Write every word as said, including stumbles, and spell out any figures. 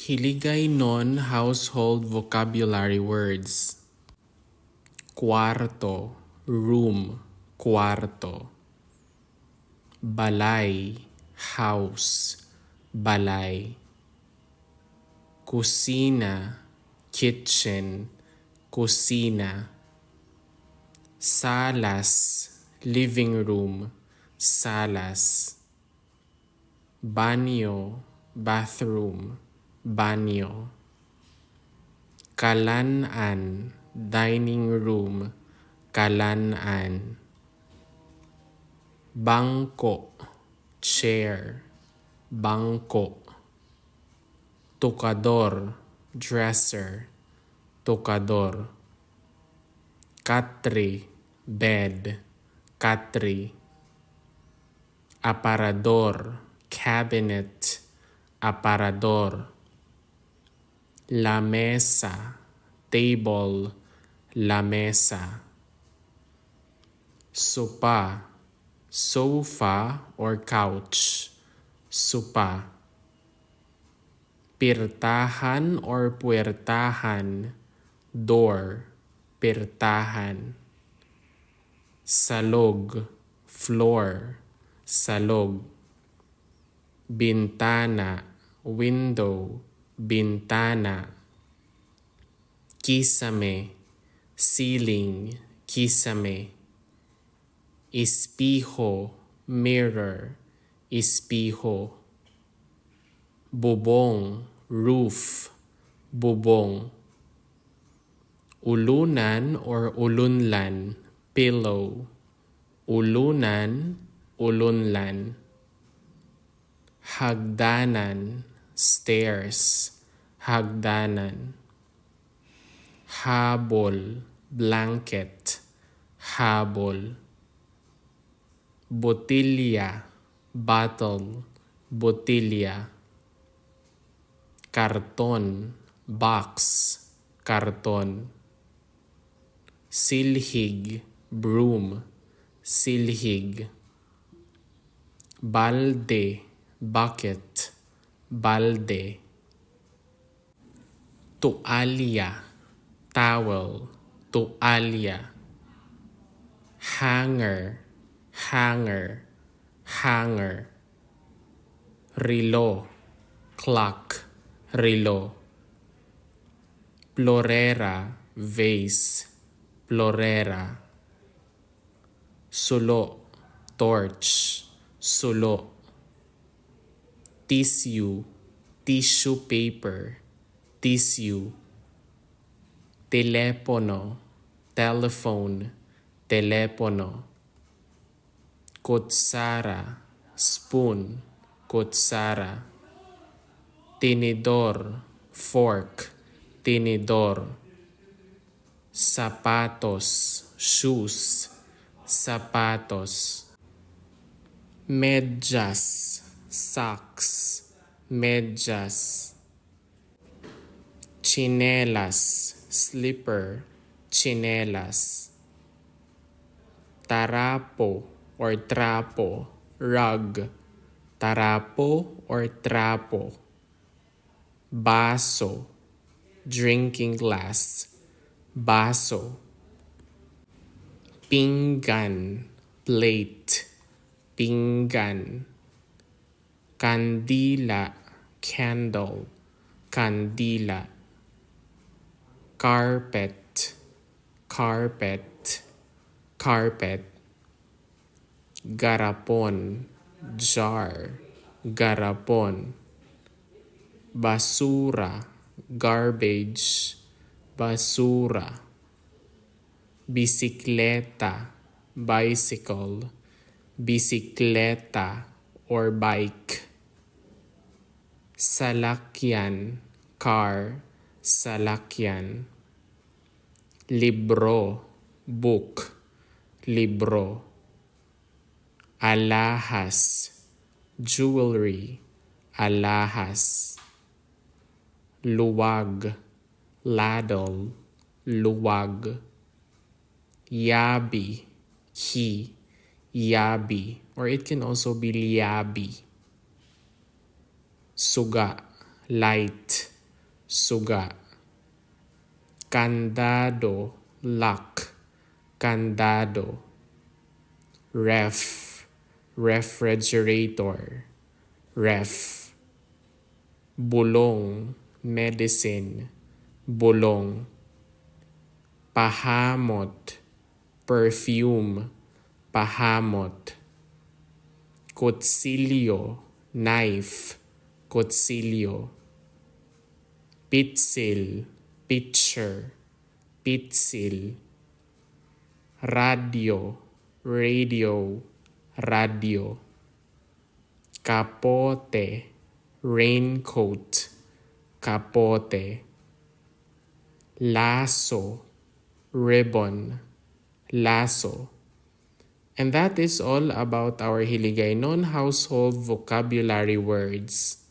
Hiligaynon household vocabulary words. Kuwarto, room, kuwarto. Balay, house, balay. Kusina, kitchen, kusina. Salas, living room, salas. Banyo, bathroom, banyo. Kalan-an, dining room, kalan-an. Bangko, chair, bangko. Tukador, dresser, tukador. Katre, bed, katre. Aparador, cabinet, aparador. Lamesa, table, lamesa. Sopa, sofa or couch, sopa. Pirtahan or puwertahan, door, pirtahan. Salog, floor, salog. Bintana, window, bintana. Kisame, ceiling, kisame. Espeho, mirror, espeho. Bubong, roof, bubong. Ulunan or ulunlan, pillow. Ulunan, ulunlan. Hagdanan, stairs, hagdanan. Habol, blanket, habol. Botilya, bottle, botilya. Karton, box, karton. Silhig, broom, silhig. Balde, bucket, balde. Tualya, towel, tualya. Hanger, hanger, hanger. Relo, clock, relo. Plorera, vase, plorera. Sulo, torch, sulo. Tissue, tissue paper, tissue. Telepono, telephone, telepono. Kutsara, spoon, kutsara. Tinidor, fork, tinidor. Sapatos, shoes, sapatos. Medyas, socks, medyas. Tsinelas, slipper, tsinelas. Tarapo or trapo, rug. Tarapo or trapo. Baso, drinking glass, baso. Pinggan, plate, pinggan. Kandila, candle, kandila. Carpet, carpet, carpet. Garapon, jar, garapon. Basura, garbage, basura. Bisikleta, bicycle, bisikleta or bike. Salakyan, car, salakyan. Libro, book, libro. Alahas, jewelry, alahas. Luwag, ladle, luwag. Yabi, key, yabi, or it can also be liyabi. Suga, light, suga. Kandado, lock, kandado. Ref, refrigerator, ref. Bulong, medicine, bulong. Pahamot, perfume, pahamot. Kutsilyo, knife, kutsilyo. Pitsil, pitcher, pitsil. Radyo, radio, radyo. Kapote, raincoat, kapote. Laso, ribbon, laso. And that is all about our Hiligaynon household vocabulary words.